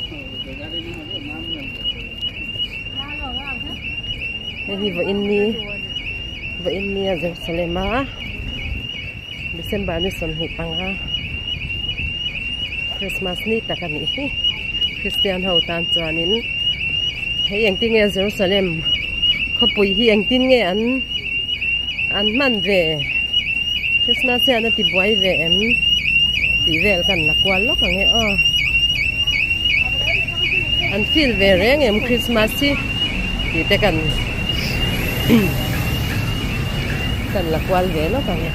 Hei hi vawiin ni vawiin nia Jerusalem a December ni 25 Christmas ni tak a nih hi Christian ho tan chuanin hei engtin nge Jerusalem khawpui hi engtin nge an an hman ve Christmas hian a ti buai ve em tih vel kan la kual lawk ang e aw an feel ve reng em Christmas hi tih te kan kan la kual ve lawk ang e.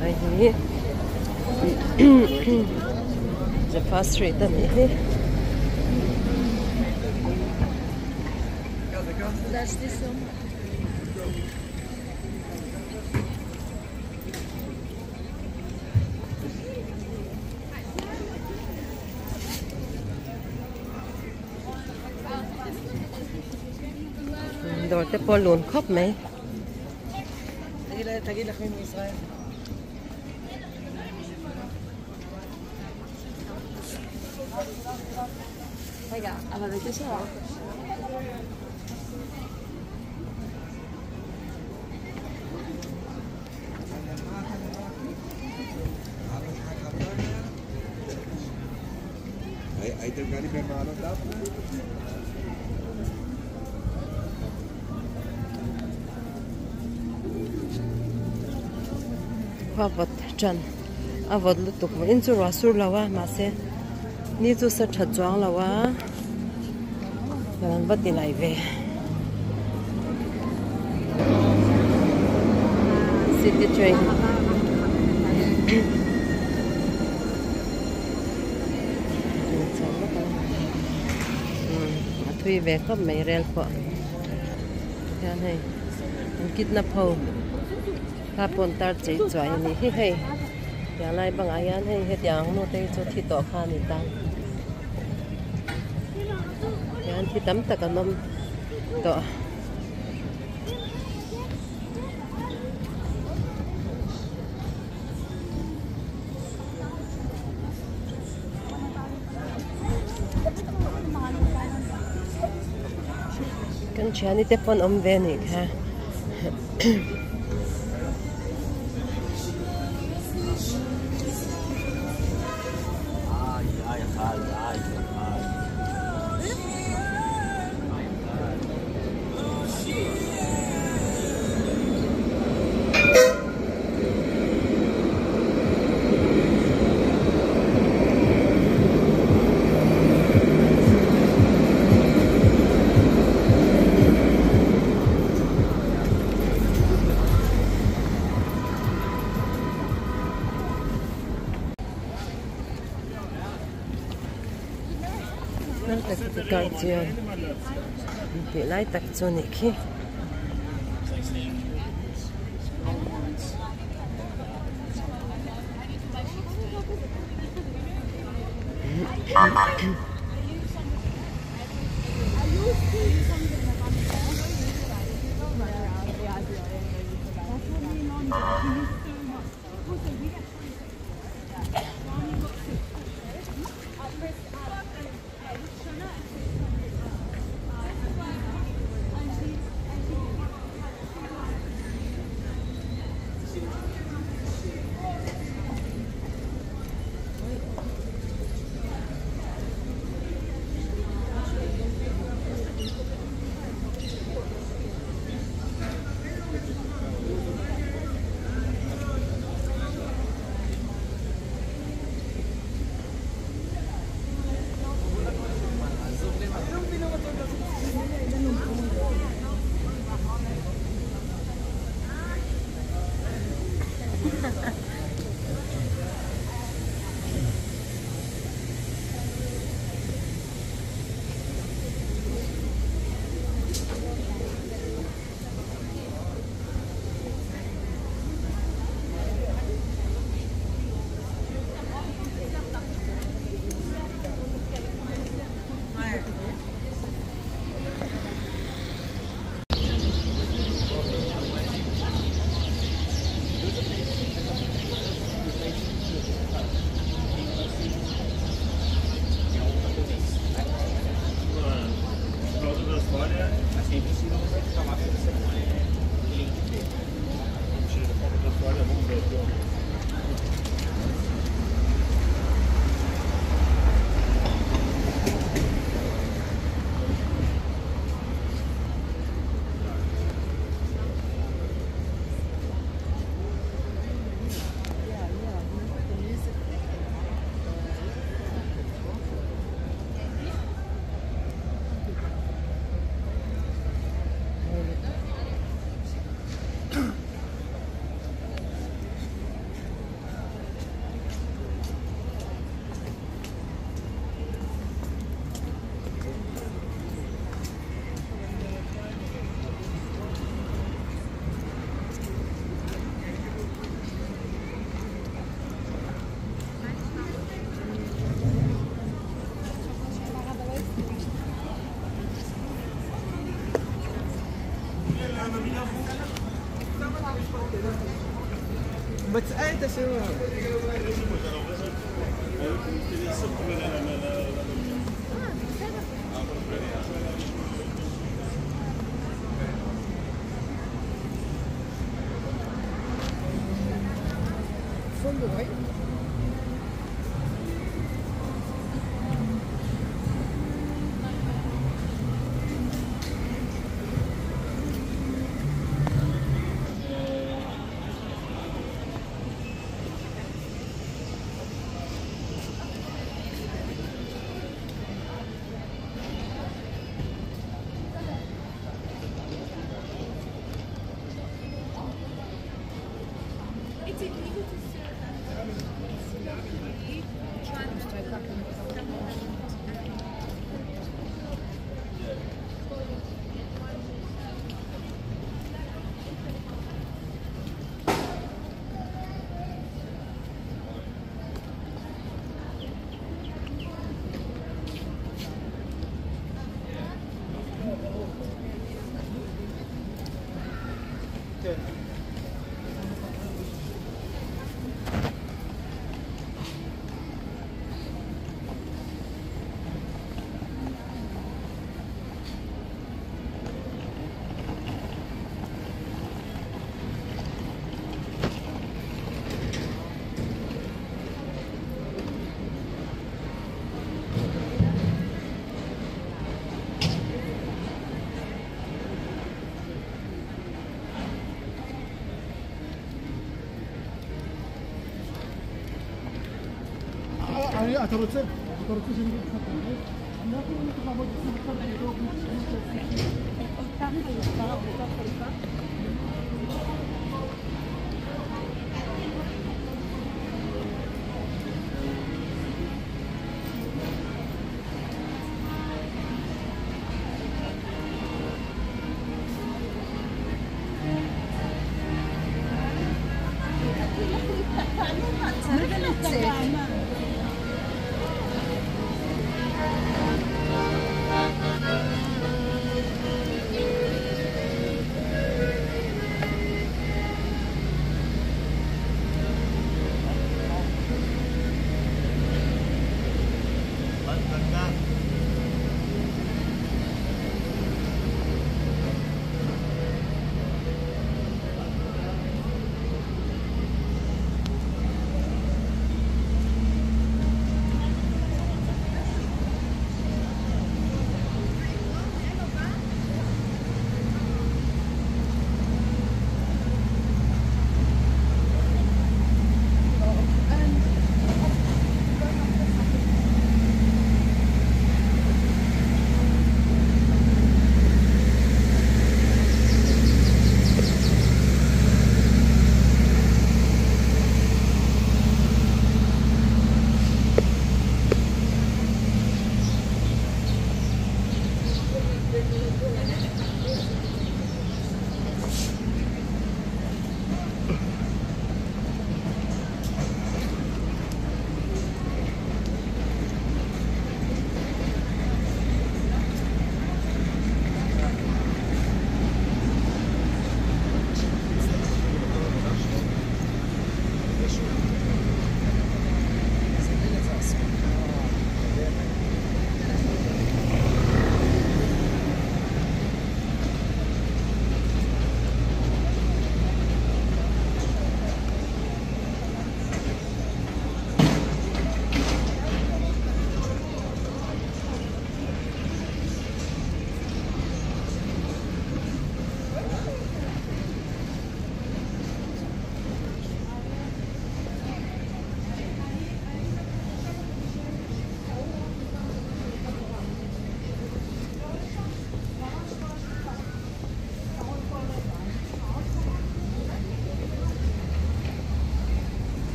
Hei hi Jaffa street a nih hi. Dawr te pawh lun khawp mai. Khua vawt tan a vawt lutuk vawiin chu ruah sur lo a mahse ni chu sa tha chuang lo a kan va ti lai ve city train. A thui ve khawp mai rel pawh hian hei an kidnap ho kha pawn tar chei chuai a ni hi hei tiang lai bangah hian hei hetiang ang nu te hi chu thi tawh kha a ni ta tihian thi tam tak an awm tawh. Kan thiani te pawn awm ve anih kha. Tih lai tak chu a nih khi. אתה רוצה שאני אגיד לך את האמת? אותה חליפה, אותה חליפה. צריך לצאת.